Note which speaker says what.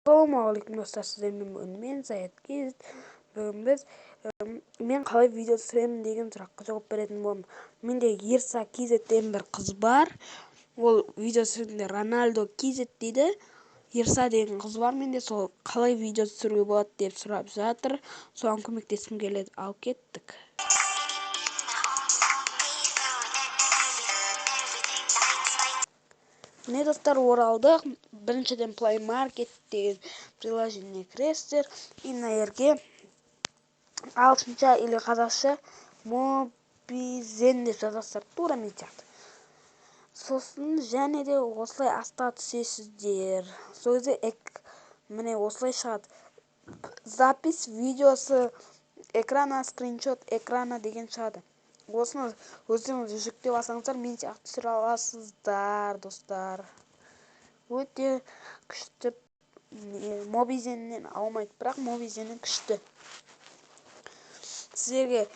Speaker 1: Ассалаумағалейкум, достар! Сіздермен бүгін мен, Саят Кз. Бүгін біз мен қалай видео түсіремін деген сұраққа жауап беретін боламын. Менде Ерса Kz деген бір қыз бар. Ол видео түсіргенде Рональдо Kz дейді. Ерса деген қыз бар менде, сол қалай видео түсіруге болады деп сұрап жатыр. Соған көмектескім келеді. Ал кеттік. Міне, достар, оралдық. Біріншіден, Play Market деген приложение кіресіздер и мына жерге ағылшынша или қазақша Мобизен деп жазасыздар, тура мен сияқты. Сосын және де осылай астқа түсесіздер. Сол кезде, міне, осылай шығады: «Запись видео с экрана», «Скриншот экрана» деген шығады. Осыны өздеріңіз жүктеп алсаңыздар, мен сияқты түсіре аласыздар, достар. Өте күшті, Мобизеннен аумайды, бірақ Мобизеннен күшті. Сіздерге